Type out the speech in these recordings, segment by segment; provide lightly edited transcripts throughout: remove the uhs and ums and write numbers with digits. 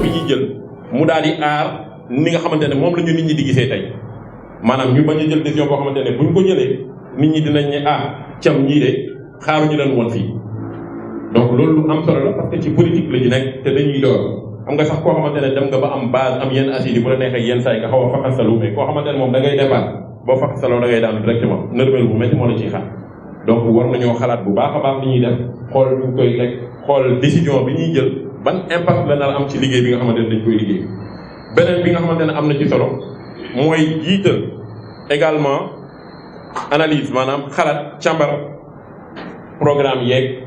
bi ñuy jël mu daal di aar ni nga xamante ne moom la ñu nit ñi di gisee tey maanaam ñu bañ a jël décision boo xamante ne buñ ko jëlee nit ñi dinañ ne cam ñii de xaaruñu leen woon fii donc loolu lu am solo la parce que ci politique la ñu nekk te dañuy door xam nga sax koo xamante ne dem nga ba am base am yenn assises yi bu la neexee yenn saa yi nga xaw a faxasalu mais koo xamante ne moom da ngay départ boo faxasaloo da ngay daanu directement nërmeel bu métti moo la ciy xaar donc war nañoo xalaat bu baax a baax li ñuy def xool ñu koy rek xool décision bi ñuy jël ban impact la nar am ci liggéey bi nga xamante ne dañ koy liggéey beneen bi nga xamante ne am na ci solo mooy jiital également analyse maanaam xalaat càmbar programme yeeg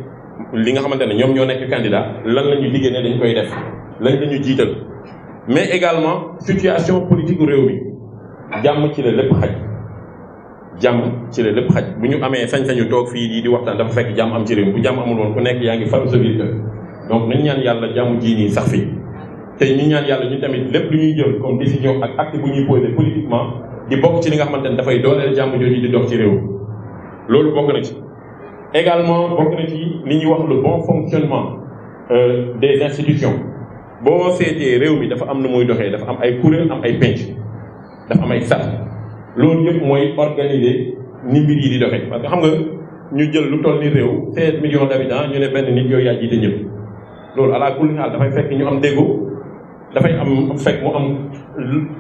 li nga xamante ne ñoom ñoo nekk candidat lan la ñu liggéey ne dañ koy def lañ la ñu jiital mais également situation politique réew mi jàmm ci la lépp xaj jàmm ci la lépp xaj bu ñu amee sañ-sañu toog fii di waxtaan dafa fekk jàmm am ci réew bu jàmm amul woon ku nekk yaa ngi faru sa biir kër donc nañ ñaan yàlla jàmm ji nii sax fii te ñu ñaan yàlla ñu tamit lépp lu ñuy jël comme décision ak acte bu ñuy posé politiquement di bokk ci li nga xamante ne dafay dooleel jàmm jooju di dox ci réew loolu bokk na ci également bokk na ci li ñuy wax le bon fonctionnement des institutions boo seetee réew mi dafa am na muy doxee dafa am ay kuréel am ay penc dafa am ay sat loolu yëpp mooy organiser ni mbir yi di doxee parce que xam nga ñu jël lu toll ni réew 16 millions d'habitants ñu ne benn nit yooyu yaa jiite ñëpp loolu ala kulli xaal dafay fekk ñu am déggoo dafay am fekk mu am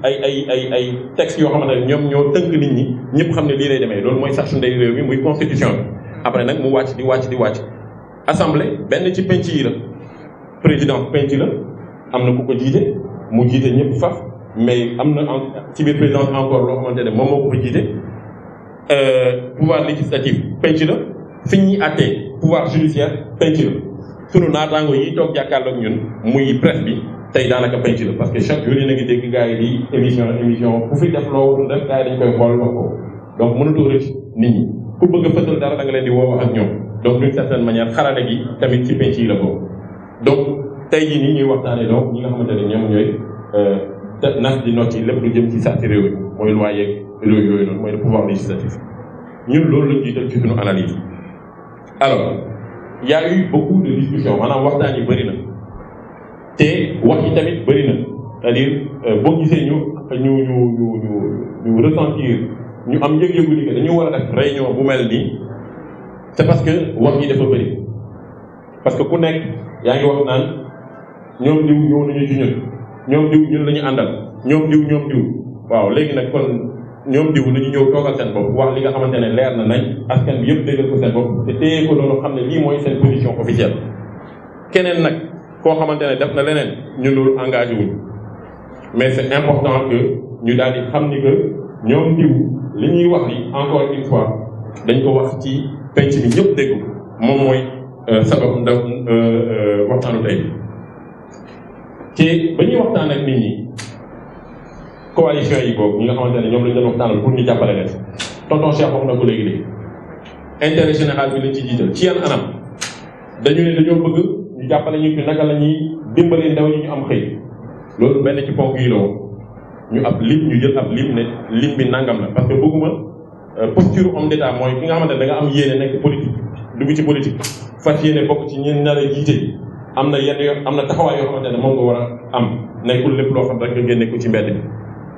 ay textes yoo xamante ne ñoom ñoo tënk nit ñi ñëpp xam ne lii lay demee loolu mooy sax su ndey réew mi muy constitution bi après nag mu wàcc di wàcc assemblée benn ci penc yi la président penc la am na ku ko jiite mu jiite ñëpp faf mais am na ci biir présidence encore loo xamante ne moom moo ko fa jiite pouvoir législatif penc la fi ñuy àttee pouvoir judiciaire penc la sunu naataango yi toog jàkkaarloog ñun muy presse bi tey daanaka penc la parce que chaque jour yi na ngi dégg gars yi di émission ku fi def loo warul def gars yi dañ koy xool wax ko donc mënatoo rëcc nit ñi ku bëgg a fësal dara da nga leen di woo wax ak ñoom donc d'une certaine manière xarala gi tamit ci penc yi la ko donc tey jii nii ñuy waxtaanee donc ñi nga xamante ne ñoom ñooy nas di not ci lépp lu jëm ci sàrti réew mi mooy loi yeeg yooyu noonu mooy le pouvoir législatif ñun loolu lañ jiital ci suñu analyse. alors y a eu beaucoup de discussions maanaam waxtaan yi bëri na te wax yi tamit bëri na c'est-à-dire boo gisee ñu ressentir ñu am yëg-yëgu ni que dañu war a def réunion bu mel nii c'est parce que wax yi dafa bëri parce que ku nekk yaa ngi wax naan ñoom diw ñëw nañu ci ñoom diw ñun la ñu àndal ñoom diw waaw léegi nag kon ñoom diw nañu ñëw toogal seen bopp wax li nga xamante ne leer na nañ askan bi yëpp déggal ko seen bopp te téye ko loolu xam ne lii mooy seen position officielle keneen nag koo xamante ne def na leneen ñun loolu engagé wuñ mais c'est important que ñu daal di xam ni que ñoom diw li ñuy wax li encore une fois dañ ko wax ci penc bi ñëpp dégg moom mooy sabab ndaw waxtaanu tey te ba ñuy waxtaan ak nit ñi coalition yi boobu ñi nga xamante ne ñoom lañ doon waxtaanal pour ñu jàppale leen tonton Cheikh wax na ko léegi intérêt général bi lañ ci jiital ci yan anam dañu ne dañoo bëgg ñu jàppale ñu ci naka la ñuy dimbalee ndaw ñi ñu am xëy loolu benn ci ponk yi la woon ñu ab lim ñu jël ab lim ne lim bi nangam la parce que bëgguma posture homme d'état mooy ki nga xamante ne da nga am yéene nekk politique dugg ci politique fas yéene bokk ci ñeen nar a jiite am na yenn am na taxawaay yoo xamante ne moom nga war a am nekkul lépp loo xam rek nga génne ko ci mbedd bi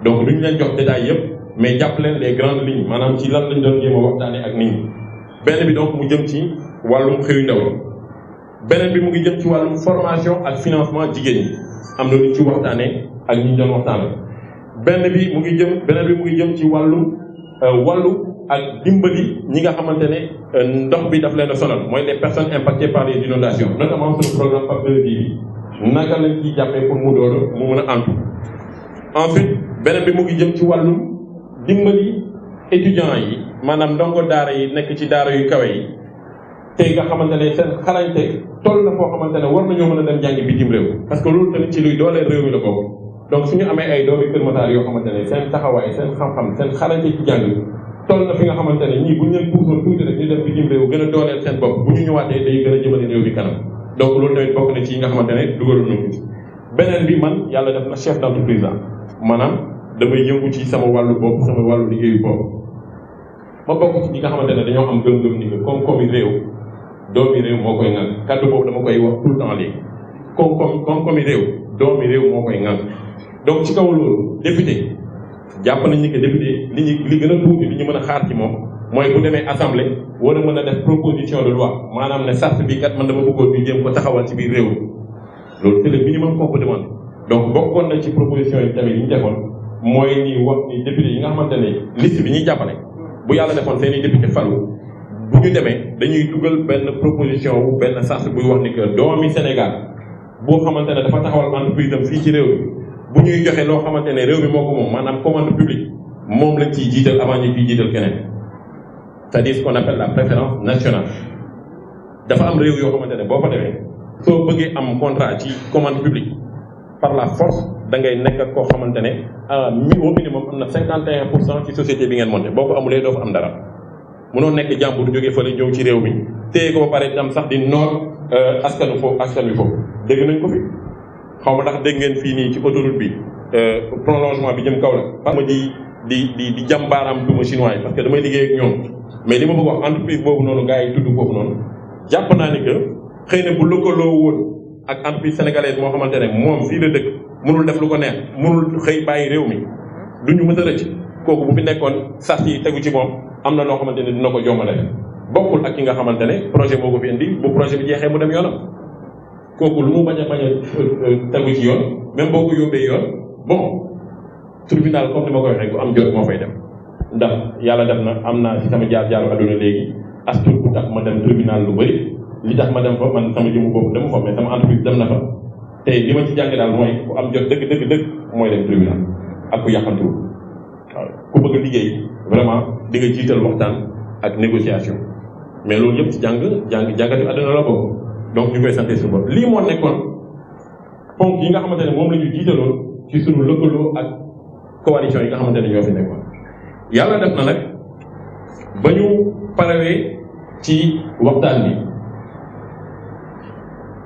donc duñ leen jox détails yëpp mais jàpp leen les grandes lignes maanaam ci lan lañ doon jéem a waxtaanee ak nit ñi benn bi donc mu jëm ci wàllum xëyu ndaw beneen bi mu ngi jëm ci wàllum formation ak financement jigéen ñi am na luñ ci waxtaanee ak ñi ñu doon waxtaanee beneen bi mu ngi jëm ci wàllu ak dimbali ñi nga xamante ne ndox bi daf leen a sonal mooy les personnes impactées par les inondations notamment sur le programme PAP 2 bi naka lañ ciy jàppee pour mu mën a antu ensuite beneen bi mu ngi jëm ci wàllum dimbali étudiants yi maanaam ndongo daara yi nekk ci daara yu kawe yi te nga xamante ne seen xarañte toll na foo xamante ne war nañoo mën a dem jàngi bitim réew parce que loolu tamit ci luy dooleel réew mi la bokk donc suñu amee ay doomi Kër Massar yoo xamante ne seen taxawaay seen xam-xam seen xarañte ci jàng toll na fi nga xamante ne ñii bu ñu leen puusoon tuuti rek ñu dem bitim réew gën a dooleel seen bopp bu ñu ñëwaatee day gën a jëmale réew bi kanam donc loolu tamit bokk na ci yi nga xamante ne dugaloon nañu ci beneen bi man yàlla def na chef d'entreprise la maanaam damay yëngu ci sama wàllu bopp sama wàllu liggéeyu bopp ma bokk ci ñi nga xamante ne dañoo am gëm-gëm ni que koom-koomi réew doomi réew moo koy ngal kaddu boobu dama koy wax tout le temps léegi koom-koomi réew doomi réew moo koy ŋànk. donc ci kaw loolu député jàpp nañ ni que député li gën a tuuti li ñu mën a xaar ci moom mooy bu demee assemblée war a mën a def proposition de loi maanaam ne charte bi kat man dama bëggoon ñu jéem ko taxawal ci biir réew loolu c'est le minimum qu'on peut demander. donc bokkoon na ci proposition yi tamit yi ñu defoon mooy ni wax ni député yi nga xamante ne liste bi ñuy jàppale bu yàlla defoon seen i député falu bu ñu demee dañuy dugal benn proposition wu benn charte buy wax ni que doomi Sénégal boo xamante ne dafa taxawal entreprise am fii ci réew mi bu ñuy joxe loo xamante ne réew mi moo ko moom maanaam commande publique moom lañ ciy jiital avant ñu ciy jiital keneen c'est-à-dire ce qu'on appelle la préférence nationale. dafa am réew yoo xamante ne boo fa demee soo bëggee am contrat ci commande publique par la force da ngay nekk ak koo xamante ne au minimum am na 51% ci société bi ngeen monté boo ko amulee doo fa am dara mënoo nekk jàmbur jógee fële ñëw ci réew mi téye ko ba pare tam sax di noor askan wi foofu dégg nañ ko fi xaw ma ndax dégg ngeen fii nii ci autoroute bi prolongement bi jëm kaw la parce que di jàmbaaraam duma chinois yi parce que damay liggéey ak ñoom mais li ma bëgg wax entreprise boobu noonu gars yi tudd foofu noonu jàpp naa ni que xëy na bu lëkkaloo woon ak entreprise sénégalaise moo xamante ne moom fii la dëkk mënul def lu ko neex mënul xëy bàyyi réew mi duñu mës a rëcc kooku bu fi nekkoon sart yi tegu ci moom am na loo xamante ne dina ko jommale bokkul ak ki nga xamante ne projet boo ko fi indi bu projet bi jeexee mu dem yoonam kooku lu mu bañ a tegu ci yoon même boo ko yóbbee yoon bon tribunal comme ni ma ko waxee ku am jot moo fay dem ndax yàlla def na am naa ci sama jaar-jaaru adduna léegi astur bu tax ma dem tribunal lu bëri li tax ma dem fa man sama jëmu bopp dem fa mais sama entreprise dem na fa te li ma ci jàng daal mooy ku am jot dëgg mooy dem tribunal ak ku yàqantu waaw ku bëgg a liggéey vraiment di nga jiital waxtaan ak négociation mais loolu yëpp ci jàngati àdduna la bokk donc ñu koy santé su bopp lii moo nekkoon ponk yi nga xamante ne moom la ñu jiitaloon ci sunu lëkkaloo ak coalition yi nga xamante ne ñoo fi nekkoon yàlla def na nag ba ñu parewee ci waxtaan bi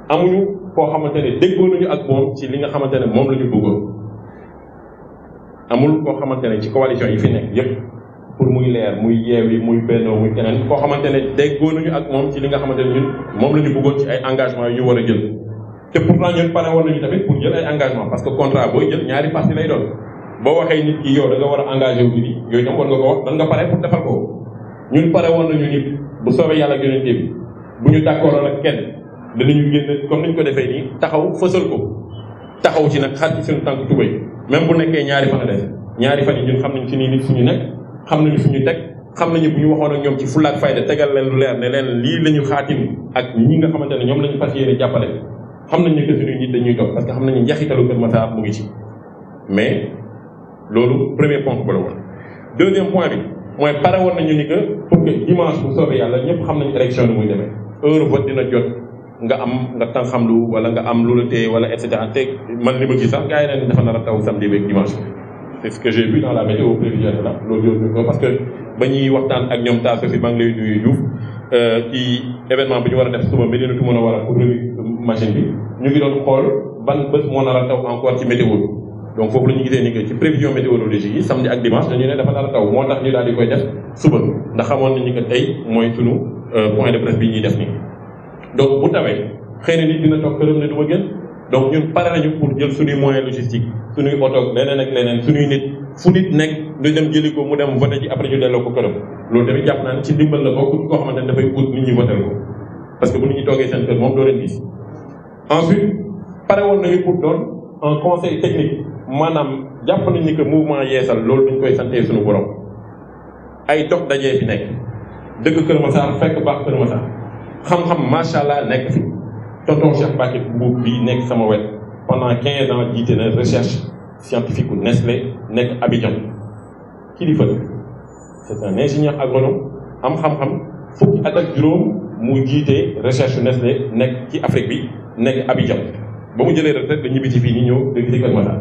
amuñu koo xamante ne déggoo nañu ak moom ci li nga xamante ne moom la ñu bëggoon amul koo xamante ne ci coalition yi fi nekk yépp pour muy leer muy yeewi muy bennoo muy keneen koo xamante ne déggoo nañu ak moom ci li nga xamante ne ñun moom la ñu bëggoon ci ay engagement yu ñu war a jël te pourtant ñun pare woon nañu tamit pour jël ay engagement parce que contrat booy jël ñaari parties lay doon boo waxee nit ki yow da nga war a engagé wu bi yooyu tam war nga ko wax dan nga pare pour defal ko ñun pare woon nañu nit bu soobee yàlla ak yonente bi bu ñu d'accord ak kenn danañu génn comme niñ ko defee nii taxaw fësal ko taxaw ci nag xar ci suñu tànk tubay même bu nekkee ñaari fan a des ñaari fan yi ñun xam nañ ci nii nit fu ñu nekk xam nañu fu ñu teg xam nañu bu ñu waxoon ak ñoom ci fulla ak fayda tegal leen lu leer ne leen lii la ñu xaatim ak ñi nga xamante ne ñoom la ñu fas yéene jàppale xam nañ ne que suñu nit dañuy toog parce que xam nañu njaxitalu Kër Massar mu ngi ci mais loolu premier point ba la woon deuxième point bi mooy pare woon nañu ni que pour que dimanche bu soobee yàlla ñëpp xam nañu élection ni muy demee heure vote dina jot nga am nga tan xam lu wala nga am lu la téye wala et cetera te man li ma gis sax gars yi ne dafa nar a taw samedi beeg dimanche c'est ce que j'ai vu dans la météo prévisionnelle là loolu yooyu parce que ba ñuy waxtaan ak ñoom taas fi maa ngi lay nuyu Diouf ci événement bi ñu war a def suba Médinatoul Mounawwara pour remise machine bi ñu ngi doon xool ban bés moo nar a taw encore ci météo bi donc foofu la ñu gisee ni que ci prévision météorologique yi samedi ak dimanche dañu ne dafa nar a taw moo tax ñu daal di koy def suba ndax xamoon nañu que tey mooy sunu point de presse bi ñuy def nii donc bu tawee xëy na nit dina toog këram ne du ma gën donc ñun pare nañu pour jël suñuy moyen logistique suñuy oto leneen ak leneen suñuy nit fu nit nekk ñu dem jëli ko mu dem voté ji après ñu delloo ko këram loolu tamit jàpp naa ne ci ndimbal la bokk koo xamante ne dafay ut nit ñi voté ko parce que bu nit ñi toogee seen kër moom doo leen gis ensuite pare woon nañu pour doon un conseil technique maanaam jàpp nañ ni que mouvement yeesal loolu dañ koy santee suñu borom ay dox dajee fi nekk dëgg Kër Massar fekk baax Kër Massar xam-xam macha allah nekk fi tonton Cheikh Bakit Mbuub bi nekk sama wet pendant 15 ans jiite na recherche scientifique u Nestlé nekk Abidjan kilifa la c'est un ingénieur agronome am xam-xam fukki at ak juróom mu jiite recherche Nestlé nekk ci Afrique bi nekk Abidjan ba mu jëlee retraite da ñibbi ci fii nii ñëw dëgg ci Kër Massar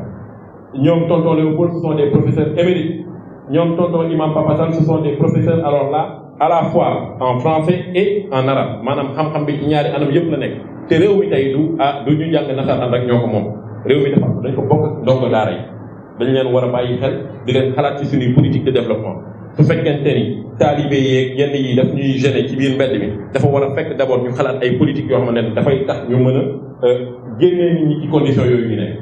ñoom tonton Léopold ce sont des professeurs émérites ñoom tonton Imam Papa Sall ce sont des professeurs alors là à la fois en français et en arabe maanaam xam-xam bi ci ñaari anam yëpp la nekk te réew mi tey du ñu jàng nasaraan rek ñoo ko moom réew mi dafa dañ ko bokk ndongo daara yi dañ leen war a bàyyi xel di leen xalaat ci suñuy politique de développement su fekkente ni taalibe yeeg yenn yi daf ñuy gêner ci biir mbedd mi dafa war a fekk d'abord ñu xalaat ay politique yoo xamante ne dafay tax ñu mën a génnee nit ñi ci conditions yooyu ñu nekk.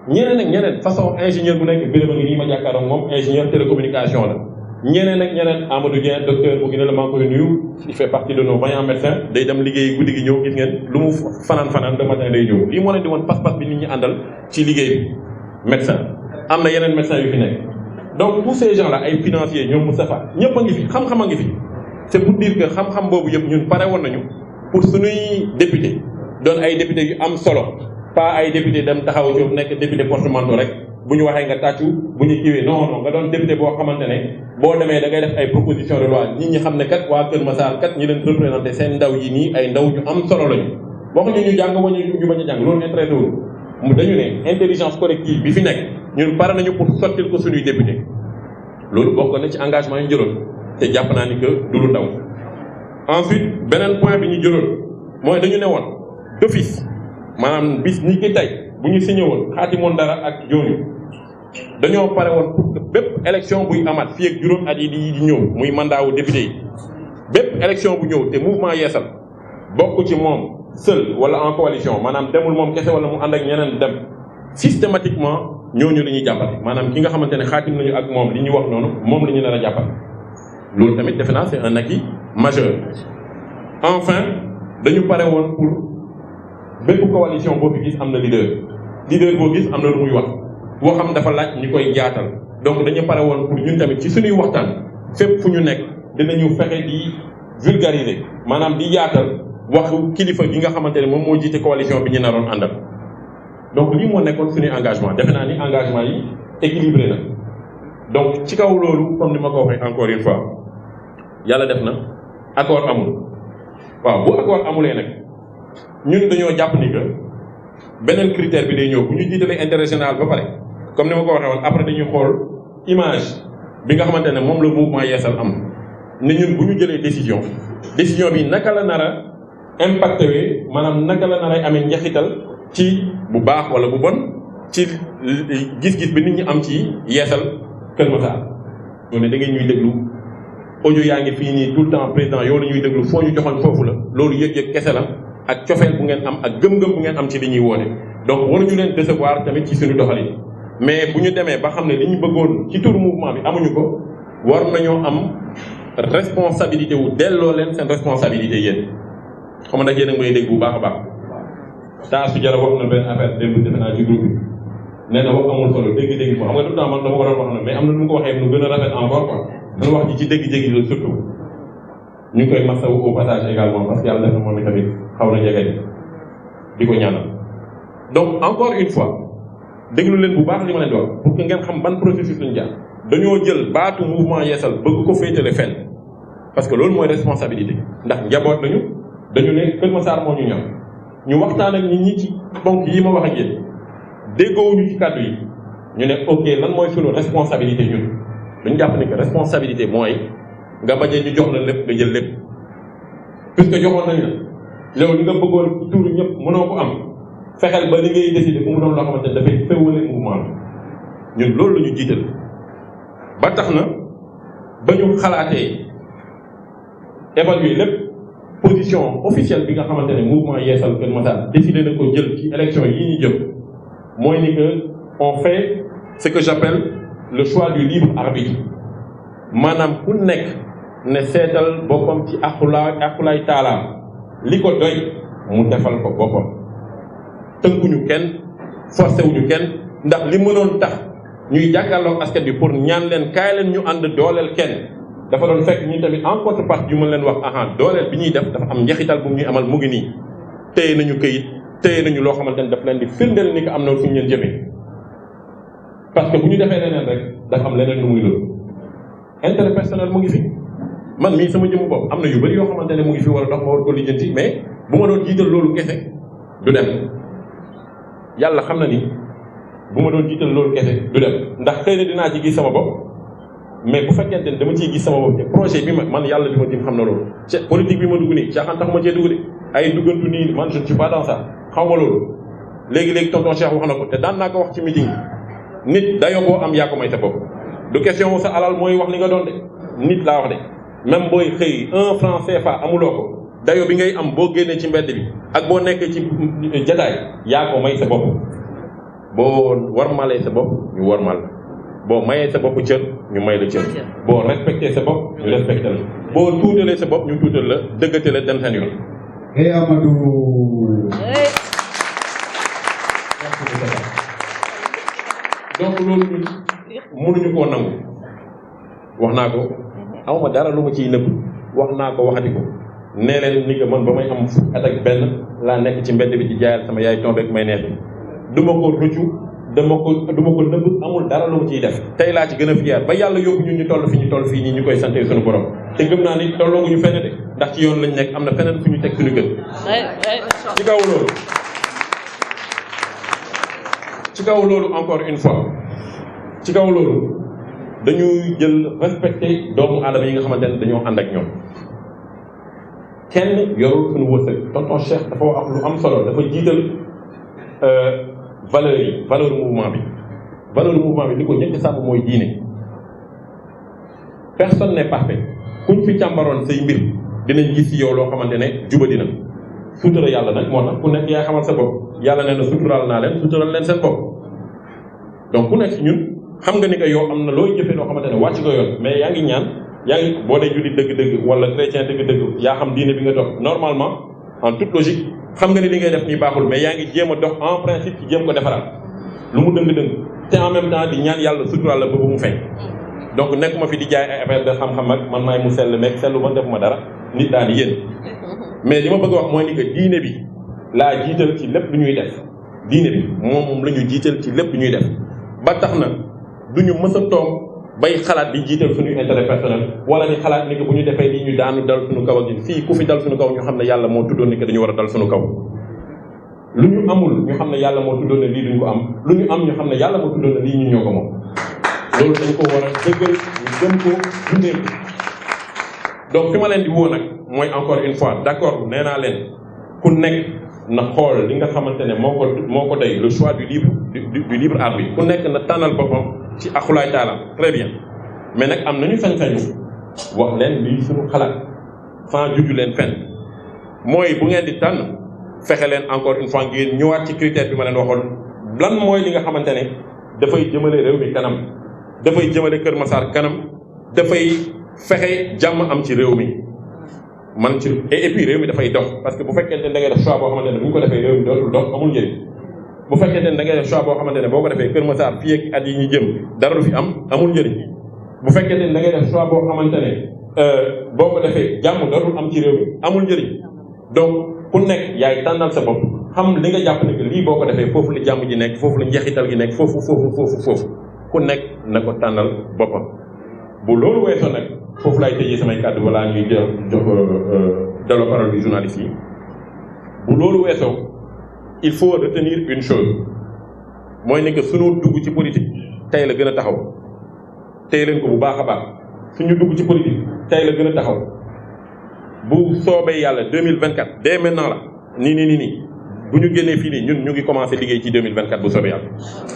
ñeneen ak ñeneen façon ingénieur bu nekk béréb ngi nii ma jàkkaaroon moom ingénieur télécommunication la ñeneen ak ñeneen Amadou Dieng docteur bu gën a la maa koy nuyu il fait partie de nos vaillants médecins day dem liggéey guddi gi ñëw gis ngeen lu mu fanaan de matin day ñëw lii moo leen di woon pas-pas bi nit ñi àndal ci liggéey bi médecin am na yeneen médecins yu fi nekk. donc tous ces gens là ay financiers ñoom Moustapha ñëpp a ngi fi xam-xam a ngi fi c'est pour dire que xam-xam boobu yëpp ñun pare woon nañu pour suñuy député doon ay député yu am solo pas ay député dem taxaw ci nekk député porte-manteau rek bu ñu waxee nga tàccu bu ñu kiiwee non nga doon député boo xamante ne boo demee da ngay def ay proposition de loi nit ñi xam ne kat waa Kër Massar kat ñi leen représenté seen ndaw yi nii ay ndaw ñu am solo lañu waxuñu ñu jàng wañu ñu bañ a jàng loolu intéressé wul dañu ne intelligence collective bi fi nekk ñun pare nañu pour sottil ko suñuy député loolu bokk na ci engagement yu jëloon te jàpp naa ni que du lu ndaw. ensuite beneen point bi ñu jëloon mooy dañu ne woon d'office maanaam bis ni ki tey bu ñu signé woon xaatimoon dara ak jooñu dañoo pare woon pour que bépp élection buy amaat fii ak juróom at yi di ñëw muy mandat wu député yi bépp élection bu ñëw te mouvement Yeesal bokk ci moom seul wala en coalition maanaam demul moom kese wala mu ànd ak ñeneen dem systématiquement ñooñu la ñuy jàppale maanaam ki nga xamante ne xaatim nañu ak moom li ñuy wax noonu moom la ñu nar a jàppale loolu tamit defe naa c'est un acquis majeur. enfin dañu pare woon pour bépp coalition boo fi gis am na leader boo gis am na lu muy wax boo xam dafa laaj ñi koy jaatal donc dañu pare woon pour ñun tamit ci suñuy waxtaan fépp fu ñu nekk dinañu fexe di vulgariser maanaam di yaatal waxu kilifa gi nga xamante ne moom moo jiite coalition bi ñu naroon àndal. donc lii moo nekkoon suñuy engagement defe naa ni engagement yi équilibré na donc ci kaw loolu comme ni ma ko waxee encore une fois yàlla def na accord amul waaw bu accord amulee nag ñun dañoo jàpp ni que beneen critère bi day ñëw bu ñu jiitalee intérêt général ba pare comme ni ma ko waxee woon après dañuy xool image bi nga xamante ne moom la mouvement Yeesal am ne ñun bu ñu jëlee décision bi naka la nar a impacté wee maanaam naka la nar a amee njeexital ci bu baax wala bu bon ci gis-gis bi nit ñi am ci Yeesal Kër Massar. ñoo ne da ngeen ñuy déglu audio yaa ngi fii nii tout le temps président yow la ñuy déglu foo ñu joxoon foofu la loolu yëg-yëg kese la ak cofeel bu ngeen am ak gëm-gëm bu ngeen am ci li ñuy woote donc waruñu leen décevoir tamit ci suñu doxalin mais bu ñu demee ba xam ne li ñu bëggoon ci tur mouvement bi amuñu ko war nañoo am responsabilité wu delloo leen seen responsabilité yéen xam nga nag yéen a ngi may dégg bu baax a baax. taa su jara wax na benn affaire démb defe naa ci groupe bi nee na wax amul solo dégg-dégg ko xam nga tout le temps man dama ko doon wax na mais am na nu mu ko waxee nu gën a rafet encore quoi dañu wax ji ci dégg-dégg la surtout ñu ngi koy masawu au passage également parce que yàlla def na moom tamit xaw na jege di ko ñaanal. donc encore une fois déglu leen bu baax li ma leen di wax pour que ngeen xam ban processus lañu jaar dañoo jël baatu mouvement Yeesal bëgg ko féetale fenn parce que loolu mooy responsabilité ndax njaboot lañu dañu ne Kër Massar moo ñu ñor ñu waxtaan ak nit ñi ci ponk yi ma wax ak yéen déggoowuñu ci kàddu yi ñu ne ok lan mooy sunu responsabilité ñun dañu jàpp ne que responsabilité mooy nga bañ a ñu jox la lépp nga jël lépp puisque joxoon nañ la loolu li nga bëggoon ci tuuru ñëpp mënoo ko am fexeel ba li ngay décider bu mu doon loo xamante ne dafay féewale mouvement bi ñun loolu la ñu jiital ba tax na ba ñu xalaatee évaluer lépp position officielle bi nga xamante ne mouvement Yeesal Kër Massar décidé na ko jël ci élection yi ñu jëm mooy ni que on fait ce que j'appelle le choix du libre arbitre maanaam ku nekk ne seetal boppam ci aqulaay taalaam li ko doy mu defal ko boppam tënkuñu kenn forcé wuñu kenn ndax li mënoon tax ñuy jàkkaarloog askan bi pour ñaan leen kaay leen ñu ànd dooleel kenn dafa doon fekk ñu tamit en contrepartie yu mën leen wax dooleel bi ñuy def dafa am njeexital bu ñuy amal mu ngi nii téye nañu këyit téye nañu loo xamante ne daf leen di firndeel ni ko am na fu ñu leen jëmee parce que bu ñu defee leneen rek dafa am leneen lu muy loolu intérêt personnel mu ngi fi man mii sama jëmu bopp am na yu bëri yoo xamante ne mu ngi fi war a dox ma war ko lijjanti mais bu ma doon jiital loolu kese du dem yàlla xam na ni bu ma doon jiital loolu kese du dem ndax xëy na dinaa ci gis sama bopp mais bu fekkente ne dama ciy gis sama bopp te projet bi man yàlla bi ma tim xam na loolu politique bi ma dugg nii caaxaan tax ma cee dugg de ay duggantu nii man je ne suis pas dans ça xaw ma loolu léegi-léegi tonton Cheikh wax na ko te daan naa ko wax ci meeting nit dayoo boo am yaa ko may sa bopp du question sa alal mooy wax li nga doon de nit laa wax de même booy xëy 1 franc CFA amuloo ko dayo bi ngay am boo génnee ci mbedd bi ak boo nekkee ci jataay yaa ko may sa bopp boo warmalee sa bopp ñu warmal boo mayee sa bopp cër ñu may la cër boo respecté sa bopp ñu respecté la boo tuutalee sa bopp ñu tuutal la dëggate la dem seen yoon. Hey Amadou. donc loolu ñun mënuñu koo nangu wax naa ko awma dara lu ma ciy nëbb wax naa ko waxati ko nee leen ni que man ba may am fukk at ak benn laa nekk ci mbedd bi di jaayal sama yaay tombeek may neex du ma ko rëccu du ma ko nëbb amul dara lu ma ciy def tey laa ci gën a fier ba yàlla yóbbu ñun ñu toll fi ñu toll fii nii ñu koy sante suñu borom te gëm naa ni tollooguñu fenn de ndax ci yoon lañ nekk am na feneen fu ñu teg suñu gën ci kaw loolu encore une fois ci kaw loolu dañuy jël respecté doomu aadama yi nga xamante ne dañoo ànd ak ñoom kenn yorul suñu wërsëg tonton Cheikh dafa wax lu am solo dafa jiital valeurs yi valeur mouvement bi li ko njëkk sàmm mooy diine personne n'est parfait kuñ fi càmbaroon say mbir dinañ gis ci yow loo xamante ne juba dina suutura yàlla nag moo tax ku nekk yaa xamal sa bopp yàlla nee na suutural naa leen suutural leen seen bopp donc ku nekk ci ñun xam nga ni que yow am na looy jëfee loo xamante ne wàcc nga yoon mais yaa ngi ñaan yaa ngi boo dee jullit dëgg-dëgg wala chrétien dëgg-dëgg yaa xam diine bi nga dox normalement en toute logique xam nga ni li ngay def nii baaxul mais yaa ngi jéem a dox en principe ci jéem ko defaraat lu mu dëng-dëng te en même temps di ñaan yàlla sutural la ba mu feeñ donc nekk ma fi di jaay ay affaire de xam-xam ak man maay mu sell meeg sellu ma def ma dara nit daal di yéen mais li ma bëgg a wax mooy ni que diine bi laa jiital ci lépp lu ñuy def diine bi moom la ñu jiital ci lépp lu ñuy def ba tax na du ñu mës a toog bay xalaat di jiital suñu intérêt personnel wala di xalaat ni que bu ñu defee lii ñu daanu dal suñu kaw ak fii ku fi dal suñu kaw ñu xam ne yàlla moo tuddoon ni que dañu war a dal suñu kaw lu ñu amul ñu xam ne yàlla moo tuddoon ne lii duñ ko am lu ñu am ñu xam ne yàlla moo tuddoon ne lii ñu ñoo ko moom loolu dañ ko war a dëggal ñu gëm ko dundee donc fi ma leen di woo nag mooy encore une fois d'accord nee naa leen ku nekk na xool li nga xamante ne moo ko doy le choix du libre arbitre ku nekk na tànnal boppam ci axulaay taala très bien mais nag am nañu sañ-sañu wax leen lii suñu xalaat sans juju leen fenn mooy bu ngeen di tànn fexe leen encore une fois ngeen ñëwaat ci critère bi ma leen waxoon lan mooy li nga xamante ne dafay jëmale réew mi kanam dafay jëmale Kër Massar kanam dafay fexe jàmm am ci réew mi man ci et puis réew mi dafay dox parce que bu fekkente ne da ngay def choix boo xamante ne bu ñu ko defee réew mi dootul dox amul njëriñ bu fekkente ne da ngay def choix boo xamante ne boo ko defee Kër Massar fii ak at yi ñu jëm dara du fi am amul njëriñ bu fekkente ne da ngay def choix boo xamante ne boo ko defee jàmm dootul am ci réew mi amul njëriñ donc ku nekk yaay tànnal sa bopp xam li nga jàpp ne que lii boo ko defee foofu la jàmm ji nekk foofu la njeexital gi nekk foofu ku nekk na ko tànnal boppam bu loolu weesoo nag foofu laay tëjee samay kàddu balaa ñuy jox delloo parole bi journaliste yi bu loolu weesoo il faut retenir une chose mooy ne que suñu dugg ci politique tey la gën a taxaw tey leen ko bu baax a baax suñu dugg ci politique tey la gën a taxaw bu soobee yàlla 2024 dès maintenant la nii bu ñu génnee fii nii ñun ñu ngi commencé liggéey ci 2024 bu soobee yàlla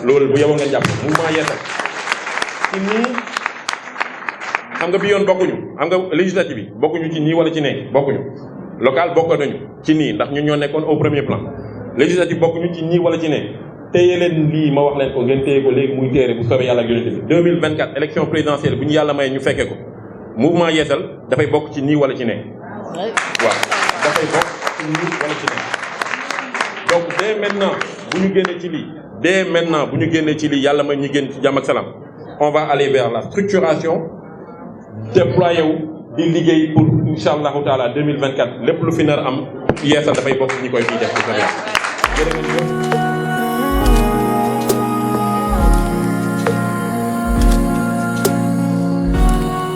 loolu bu yeboo ngeen jàpp mouvement Yeesal ci nii xam nga bi yoon bokkuñu xam nga législative bi bokkuñu ci nii wala ci nee bokkuñu local bokk nañu ci nii ndax ñun ñoo nekkoon au premier plan législative bokkuñu ci nii wala ci nee téye leen lii ma wax leen ko ngeen téye ko léegi muy téere bu soobee yàlla ak yonent bi 2024 élection présidentielle bu ñu yàlla may ñu fekkee ko mouvement Yeesal dafay bokk ci nii wala ci nee waaw dafay bokk ci nii wala ci nee donc dès maintenant bu ñu génnee ci lii yàlla may ñu génn ci jàmm ak salaam on va aller vers la structuration déployé wu di liggéey pour incha allahu taala 2024 lépp lu fi nar am Yeesal dafay bokk ñi koy fii def bu soobee.